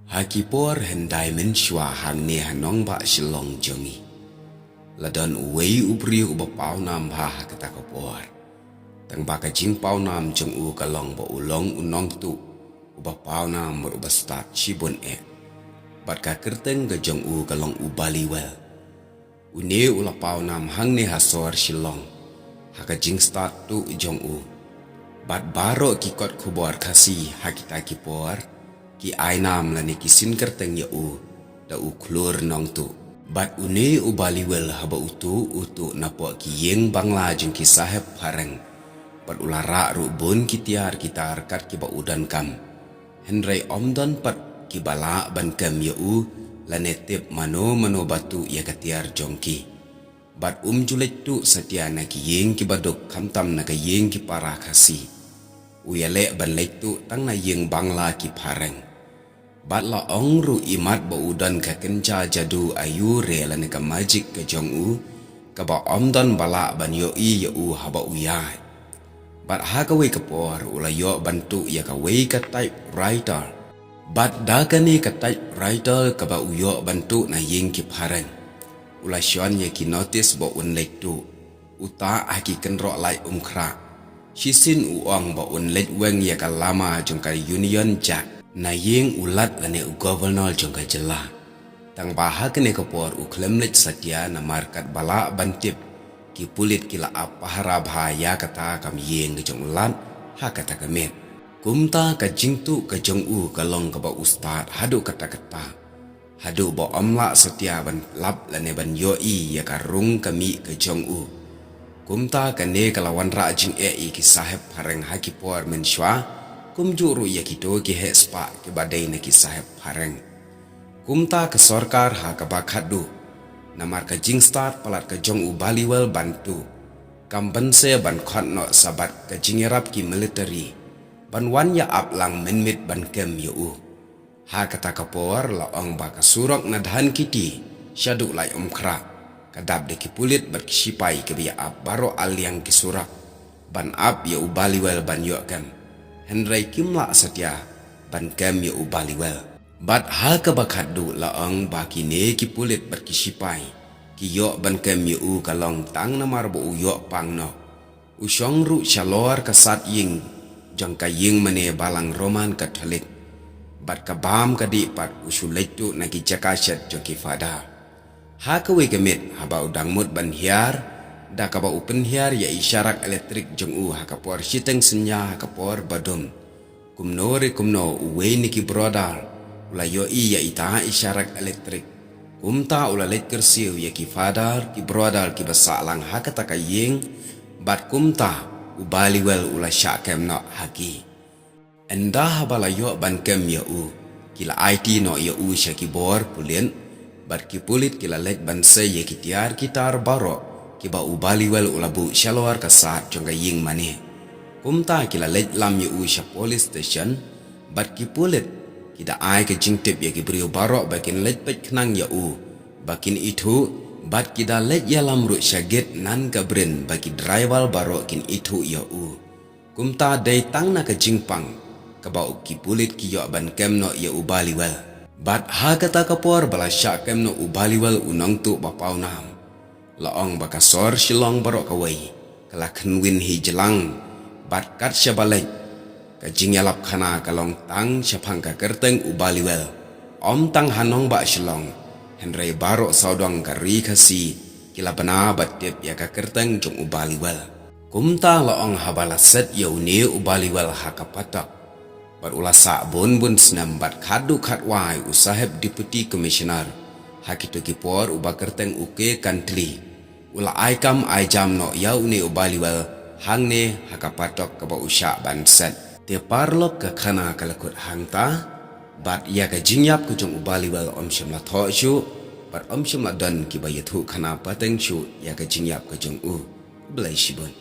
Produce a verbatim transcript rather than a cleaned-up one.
Ha ki por hyndai mynshuwa hangne ha nongbah Shillong jong ngi, la don uwei u briew uba pawnam bha ha kata ka por. Tang ba ka jingpawnam jong u ka long ba u long u nongtuh uba pawnam bad uba stad shibun eh. Bad ka kyrteng ka jong u ka long u Baliwel. Une u la pawnam hangne ha sor Shillong ha ka jingstad tuh jong u. Bad baroh ki kot khubor Khasi ha kita ki por ki ai nam lane ki sin kyrteng ïa u da u khlur nongtuh. Bad une u Baliwel haba u tuh, u tuh napoh ki ïing bangla jong ki saheb phareng. Bad u la rah ruh bun ki tiar ki tar kat kiba u donkam. Hynrei ym don pat kiba lah ban kem ïa u lane tip mano mano ba tuh ïa ka tiar jong ki. Bad um ju leit tuh satia na ki ïing kiba duk khamtam na ka ïing ki para Khasi. U ïaleh ban leit tuh tang na ïing bangla ki phareng. Bad la ong ruh imat ba u don ka kynja jadu aiu re lane ka magic ka jong u, kaba ym don ba lah ban ïohi ïa u haba u ïaid. Bad ha kawei ka por u la ïoh ban tuh ïa kawei ka typewriter. Bad da kane ka typewriter kaba u ïoh ban tuh na ïing ki phareng, u la shon ïa ki notis ba un leit tuh. U tah ha ki kynroh lai um khrah. Shisien u ong ba un leit weng ïa ka lama jong ka Union Jack na ïing u Lat lane u Governor jong ka jylla. Tang ba ha kane ka por u khlem leit satia namar katba lah ban tip ki pulit ki la ap pahara bha ïa kata ka ïing ka jong u Lat ha kata ka miet. Kumta ka jingtuh ka jong u ka long kaba u stad haduh katta katta. Haduh ba ym lah satia ban lap lane ban ïohi ïa ka rung ka mih ka jong u. Kumta kane ka la wanrah jingeh ïa ki saheb phareng ha ki por mynshuwa, kumjuh ruh ïa kito ki heh spah kiba dei na ki saheb phareng. Kumta ka sorkar ha kaba khatduh, namar ka jingstad palat ka jong u Baliwel ban tuh, kam banse ban khot noh sa bad ka jingïarap ki military ban wan ïa ap lang mynmiet ban kem ïa u. Ha kata ka por la ong ba ka surok na Dhankiti shaduh lai um khrah ka dap da ki pulit bad ki shipai kiba ïa ap baroh ar liang ki surok ban ap ïa u Baliwel ban ïoh kem. Hynrei kim lah satia ban kem ïa u Baliwel. Bad ha kaba khatduh la ong ba kine ki pulit bad ki shipai ki ïoh ban kem ïa u ka long tang namar ba u ïoh pang noh. U shong ruh shalor ka sad ïing jong ka ïing mane balang Roman Catholic. Bad ka bam ka dih pat u shu leit tuh na ki jaka shet jong ki fada. Ha kawei ka miet haba u dang mut ban hiar, da kaba u pynhiar ïa i sharak elektrik jong u ha ka por shiteng synñia ha ka por badum. Kumno re kumno uwei na ki brother u la ïohi ïa ita i sharak elektrik. Kumta u la leit kyrsiew ïa ki father ki brother kiba sah lang ha kata ka ïing. Bad kumta u Baliwel u la shah kem noh ha ki. Ynda haba la ïoh ban kem ïa u, ki la aiti noh ïa u sha ki bor pulit. Bad ki pulit ki la leit ban sei ïa ki tiar ki tar baroh kiba u Baliwel u la buh shalor ka sad jong ka ïing mane. Kumta ki la leit lam ïa u sha police station. Bad ki pulit ki da ai ka jingtip ïa ki briew baroh ba kin leit peit khnang ïa u ba kin ithuh. Bad ki da leit ïalam ruh sha gate nan ka brin ba ki driver baroh kin ithuh ïa u. Kumta dei tang na ka jingpang kaba u ki pulit ki ïoh ban kem noh ïa u Baliwel. Bad ha kata ka por ba la shah kem noh u Baliwel u nongtuh ba pawnam, la ong ba ka sor Shillong baroh kawei ka la khynwin hi jlang. Bad kat shaba leit ka jingïalap khana ka long tang shaphang ka kyrteng u Baliwel. Ym tang ha nongbah Shillong, hynrei baroh sawdong ka ri Khasi ki la bna bad tip ïa ka kyrteng jong u Baliwel. Kumta la ong haba la set ïa une u Baliwel ha ka patok bad u la sah bun bun snem bad khatduh khatwai u saheb Deputy Commissioner ha kito ki por uba kyrteng u K Kantli, u la ai kam ai jam noh ïa une u Baliwel hangne ha ka patok kaba u shah ban set. Te paralok, ka khana ka la kut hangta. Bad ïa ka jingïap ka jong u Baliwel ym shym la thoh shuh bad ym shym la don kiba ïathuh khana pateng shuh ïa ka jingïap ka jong u. Khublei shibun.